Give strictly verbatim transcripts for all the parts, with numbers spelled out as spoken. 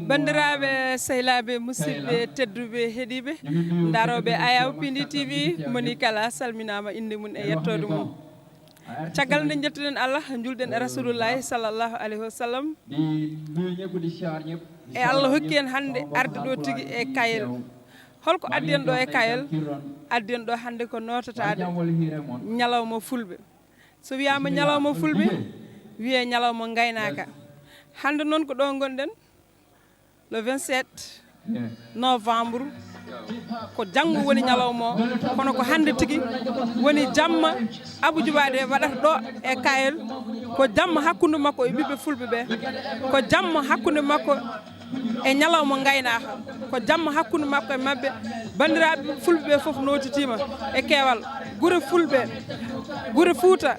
Banndiraaɓe, sehilaaɓe, musidɓe tedduɓe, heɗiiɓe, ndarooɓe Ayaw Pindi T V, moni kala salminaama innde mum e yettoode mum. Caggal nde njettuɗen Allah, njuulɗen e Rasulullahi sallallahu alayhi wa sallam. E Allah hokki en hannde arde ɗo tigi e Kayel. Holko addi en ɗo e Kayel? Addi en ɗo hannde ko nootataade ñalawma fulɓe. So wiyaama ñalawma fulɓe, wiyee ñalawma ngaynaaka. Hannde noon ko ɗo ngonɗen, le vingt-sept novembre, ko janngo woni ñalawma o, kono ko hannde tigi woni jamma Abou Djiba Dé waɗata ɗo e Kayel. Ko jamma hakkunde makko e ɓiɓɓe fulɓe ɓe, ko jamma hakkunde makko e ñalawma ngaynaaka, ko jamma hakkunde makko e maɓɓe. Banndiraaɓe fulɓe ɓe fof nootitiima e keewal. Gure fulɓe, gure Fuuta,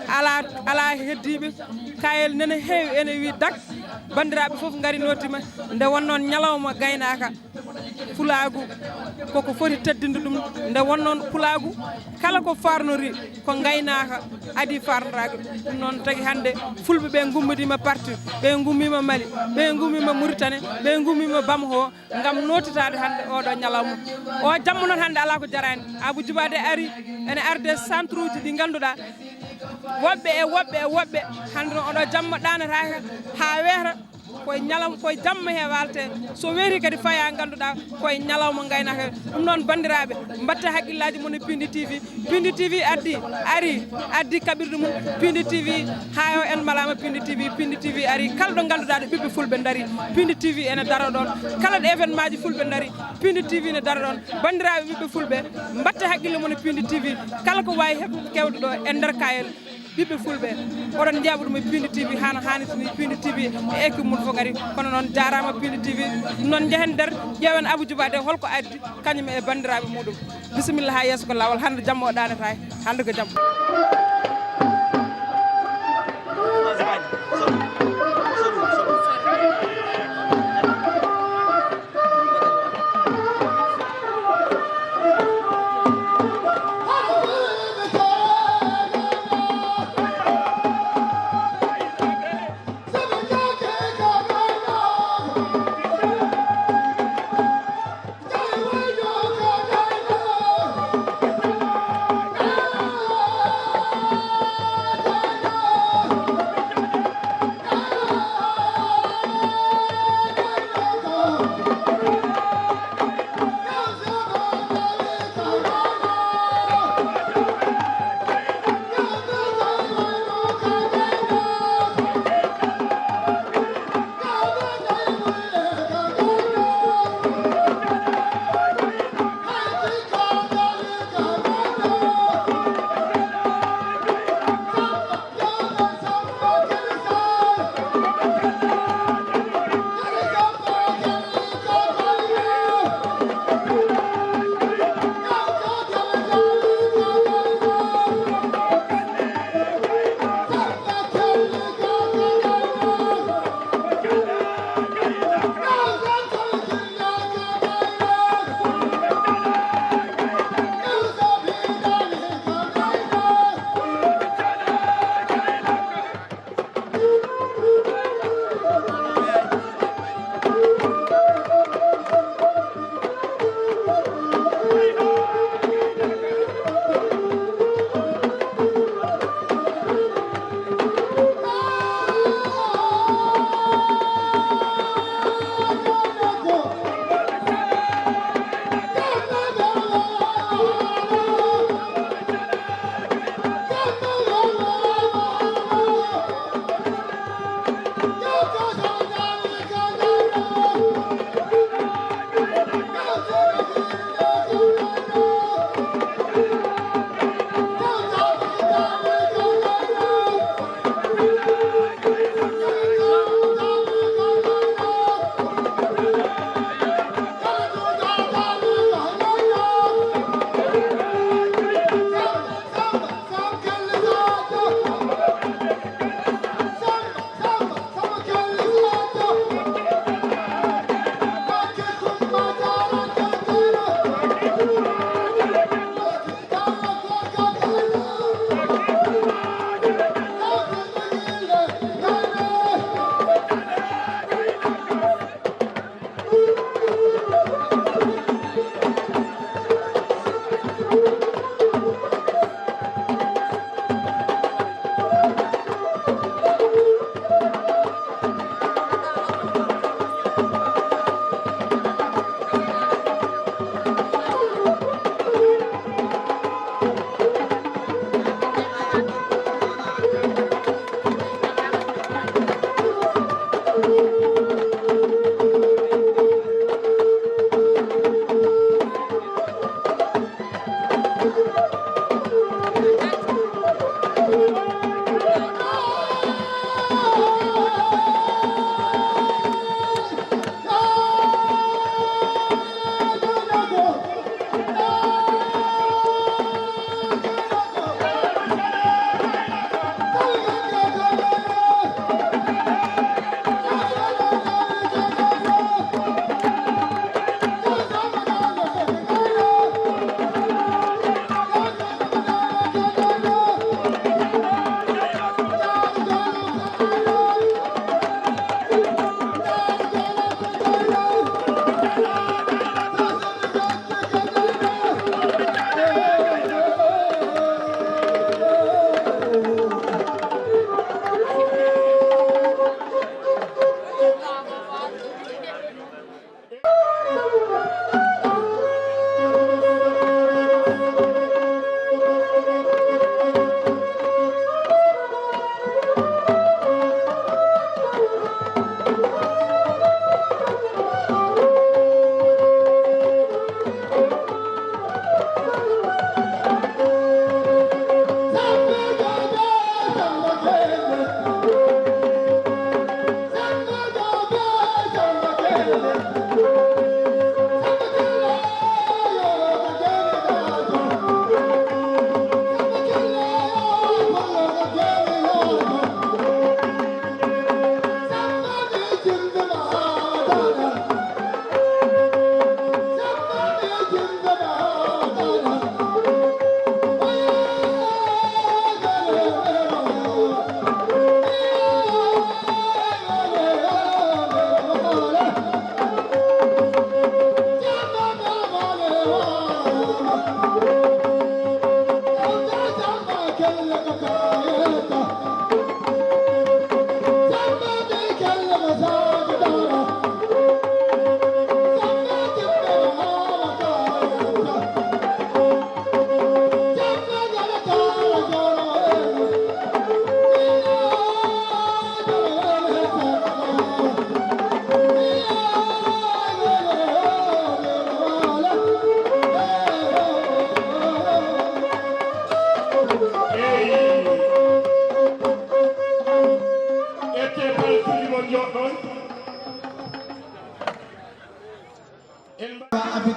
alaa, alaa heddiiɓe. Kayel nene heewi ene wi dak. Banndiraaɓe fof ngari nootiima. Nde won noon ñalawma gaynaaka, pulaagu koko foti teddinde ɗum. Nde won noon pulaagu, kala ko farnori ko ngaynaaka adii farnoraade. Ɗum noon tagi hannde fulɓe ɓe ngummodiima parti, ɓe ngummiima Mali, ɓe ngummiima Mauritanie, ɓe ngummiima Bamako ngam nootitaade hannde oɗo ñalawma. O jamma noon hannde alaa ko jaraani. Abou Djiba Dé ari ene arde centre uji ɗi ngannduɗaa woɓɓe e woɓɓe e woɓɓe hannde noon oɗo jamma ɗaanataake haa weeta. Koye ñalawma, koye jamma he walte. So weeti kadi faya ngannduɗaa koye ñalawma ngaynaaka. Ɗum noon banndiraaɓe, mbatte hakkillaaji mon e Pindi T V. Pindi T V addi, ari, addi kaɓirɗe mum. Pindi T V, haa o en malaama Pindi T V. Pindi T V ari, kala ɗo ngannduɗaa ɗo ɓiɓɓe fulɓe ndarii, Pindi T V ene daro ɗoon. Kala ɗo événement ji fulɓe ndarii, Pindi T V ne daro ɗoon. Banndiraaɓe ɓiɓɓe fulɓe, mbatte hakkille mon e Pindi T V. Kala ko waawi heɓ-, kewde ɗo e nder Kayel, ɓiɓɓe fulɓe, oɗon njaɓa ɗum e Pindi T V, hano haanirta ni. Pindi T V e équipe mum fof kadi. Kono noon, jaaraama Pindi T V. Noon, njehen nder, ƴeewen Abou Djiba Dé holko addi, kañum e banndiraaɓe muɗum. Bisimilla, haa yeeso ko laawol. Hannde jamma o ɗaanata, hannde ko jamma.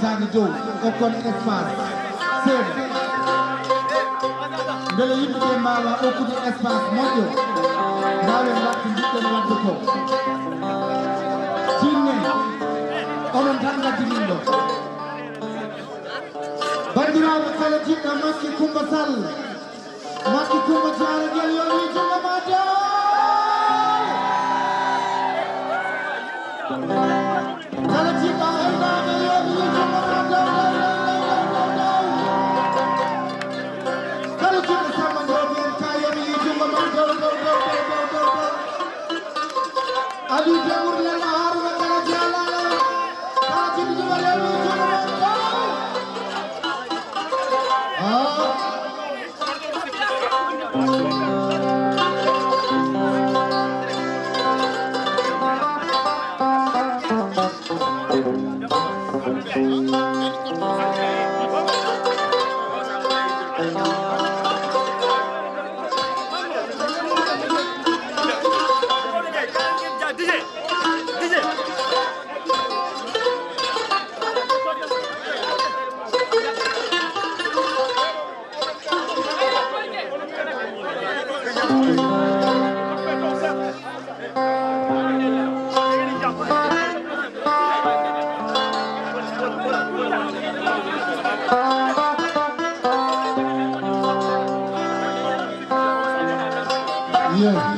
Taade dow, okkon espace. Seeɗa. Mbele yimɓe ɓe mbaawa okkude espace moƴƴo. Mbaawen waɗde njiɗɗen waɗde ko. Tinne. Onon tan ngaddi min ɗo. Banndiraaɓe kala jiɗɗo Makki Kumba Sall. Makki Kumba Jaara Gel yo wi junngo ma dow. Kala jiɗɗo aynaaɓe yo wi junngo ma dow, dow, dow, dow, dow, dow. Kala jiɗɗo Samba Njoobeen ka yo wi junngo ma dow, dow, dow, dow, dow, dow, dow. Aliou Dembourou Lalla Harouna Kala Diallo. Kala jiɗɗo ɗum yo wi junngo ma dow. Ah. Yeah.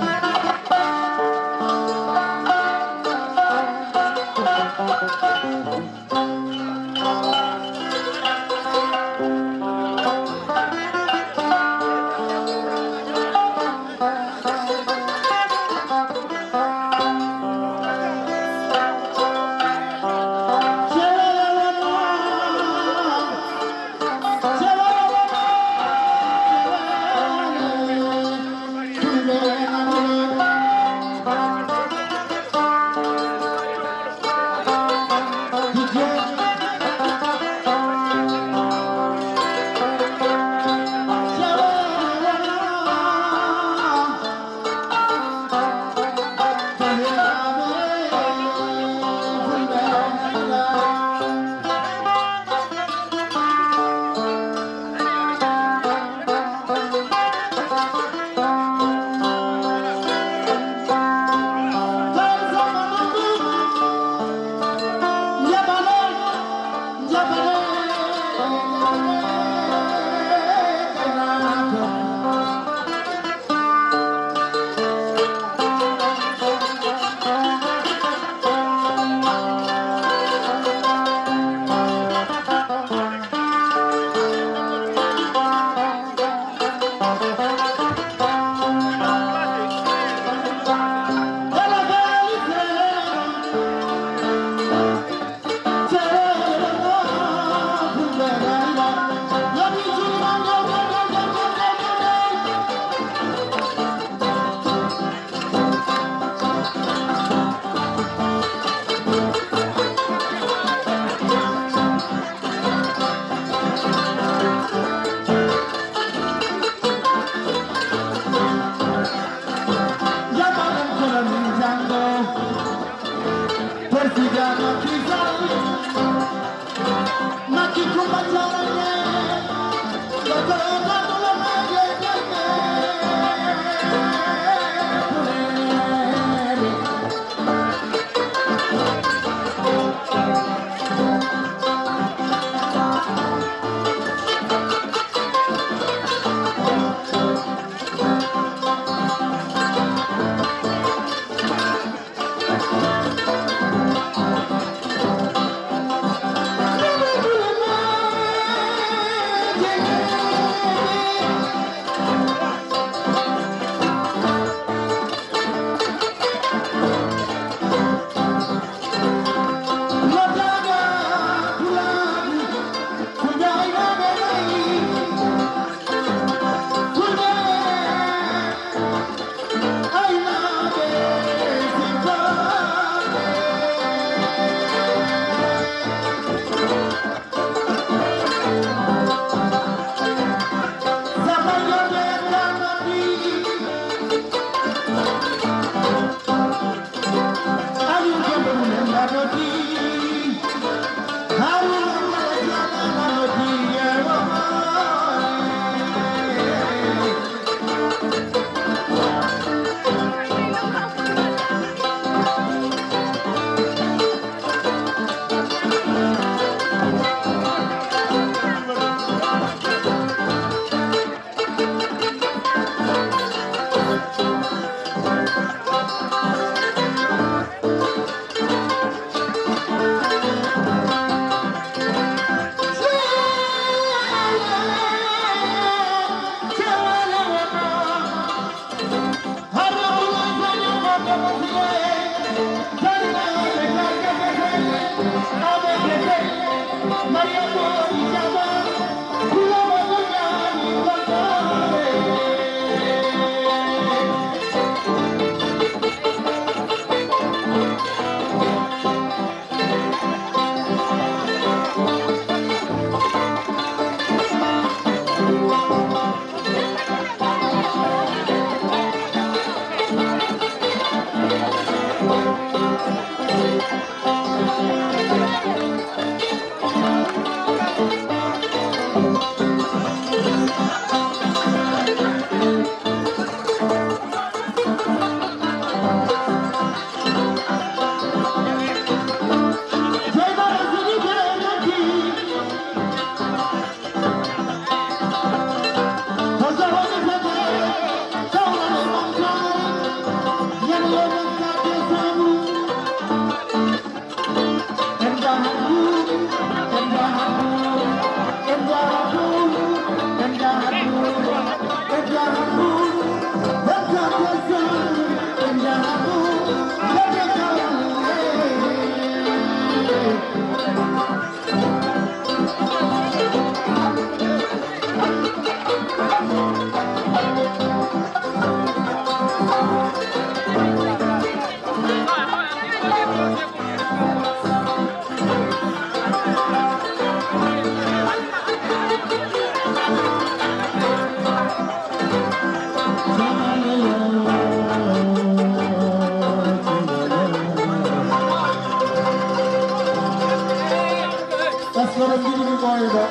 Parce que oɗon njiɗi mi ɓooya ɗo.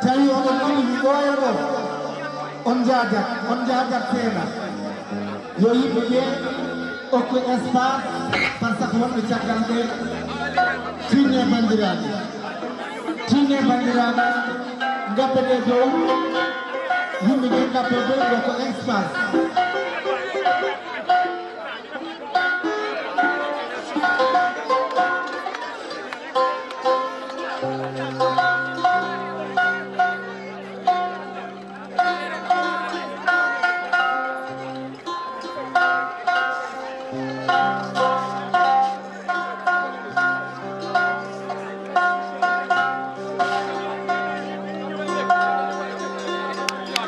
Tawi oɗon njiɗi mi ɓooya ɗo. On njaadat, on njaadat seeɗa. Yo yimɓe ɓe okku espace, par ce que wonɓe caggal ɓe. Tinne banndiraaɓe. Tinne banndiraaɓe. Ngappe ɗe dow. Yimɓe ɓe ngappe dow, yo ko espace.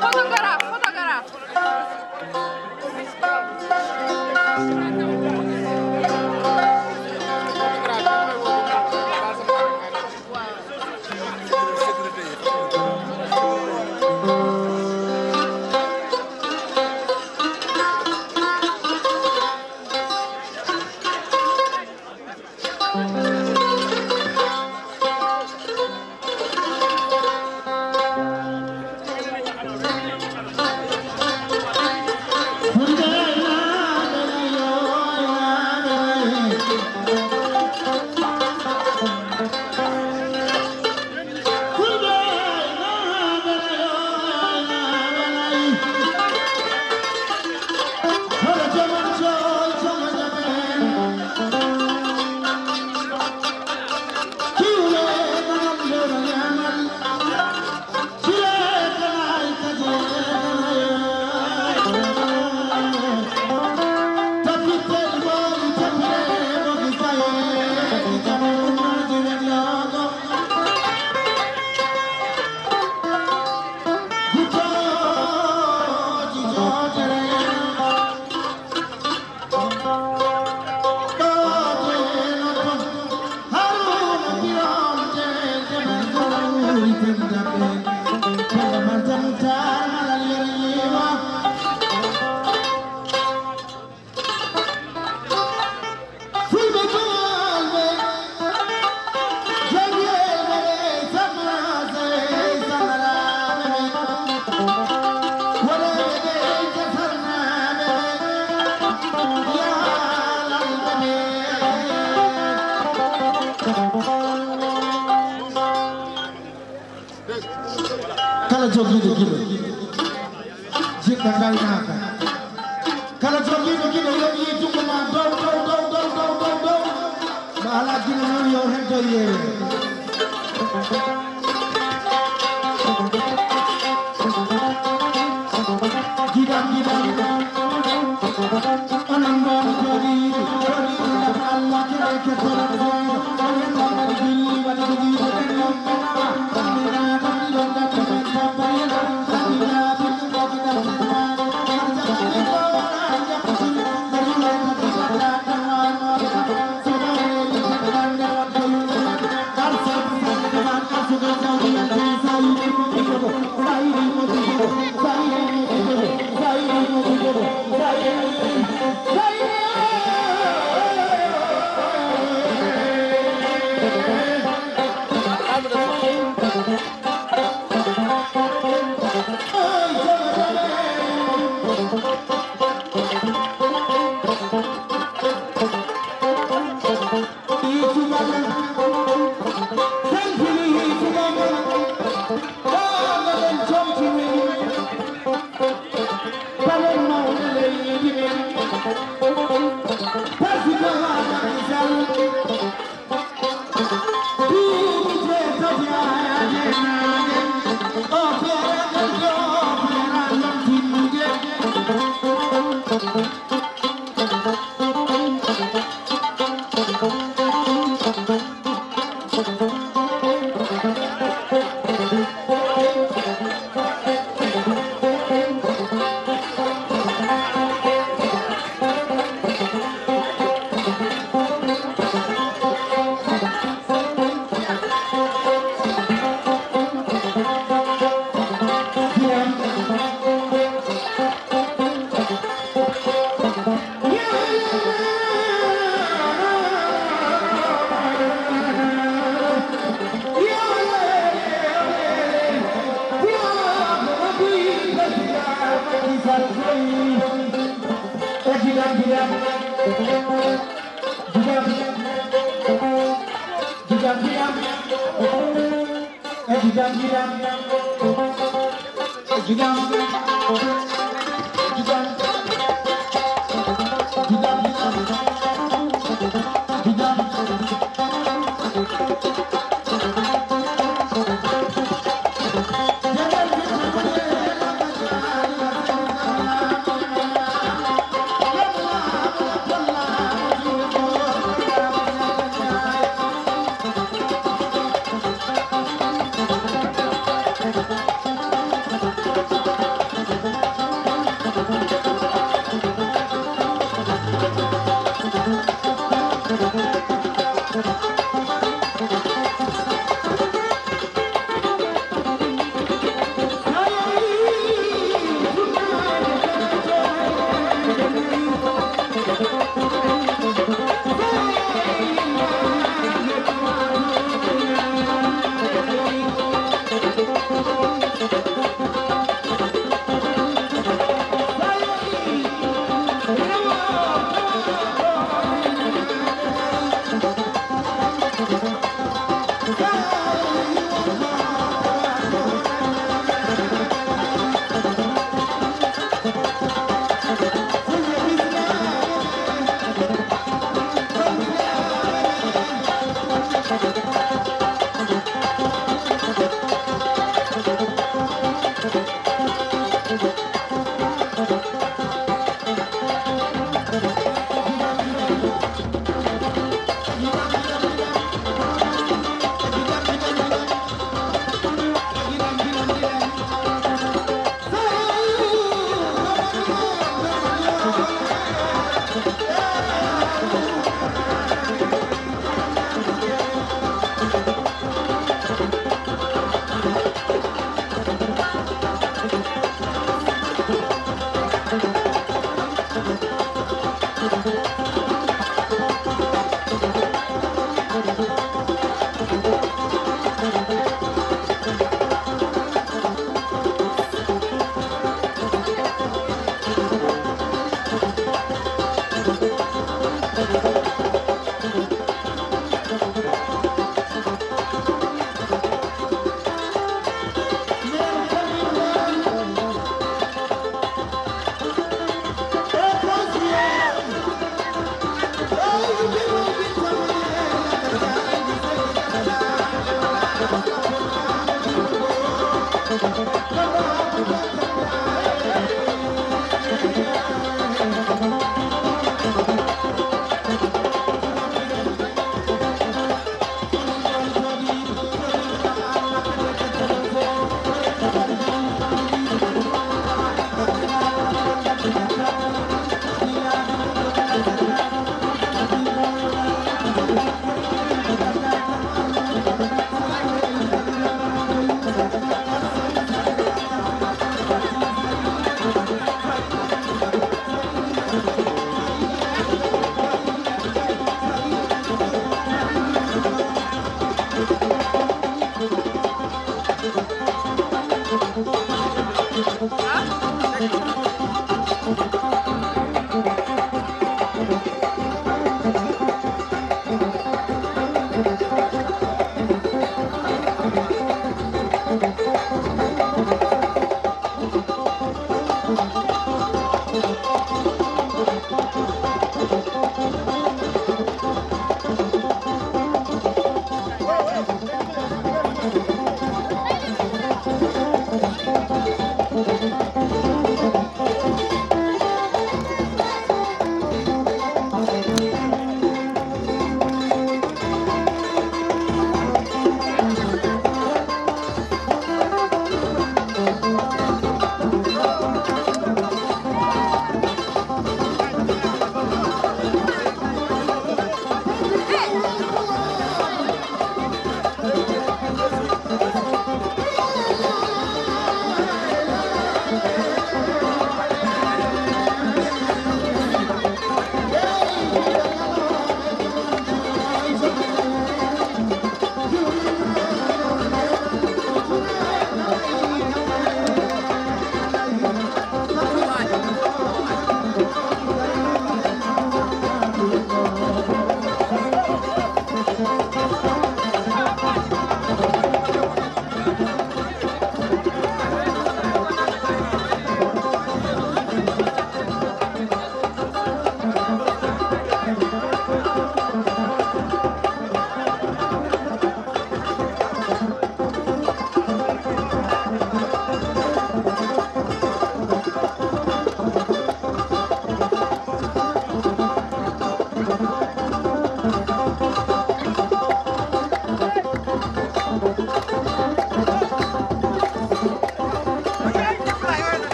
Photographe, photographe. Kala jogiiɗo giɗo, jiɗɗo ngaynaaka. Kala jogiiɗo giɗo, yoɓi junngo ma dow, dow, dow. Mo alaa giɗo noon, yo heddo yeewe. Giɗam, giɗam. Onon ɗon jooɗiiɓe, jooɗiiɓe, Allah keɗe kettoɗon seeɗa. O wiyata waɗi julli, waɗi jogiiɓe.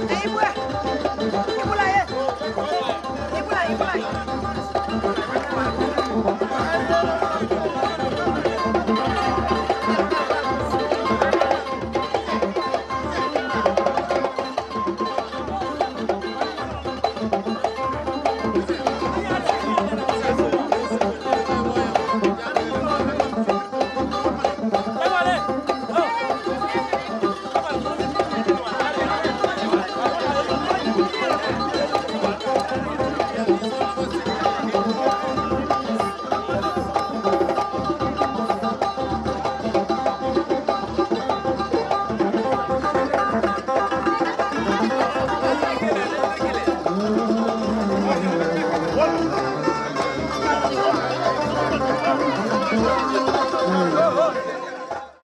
Aywa,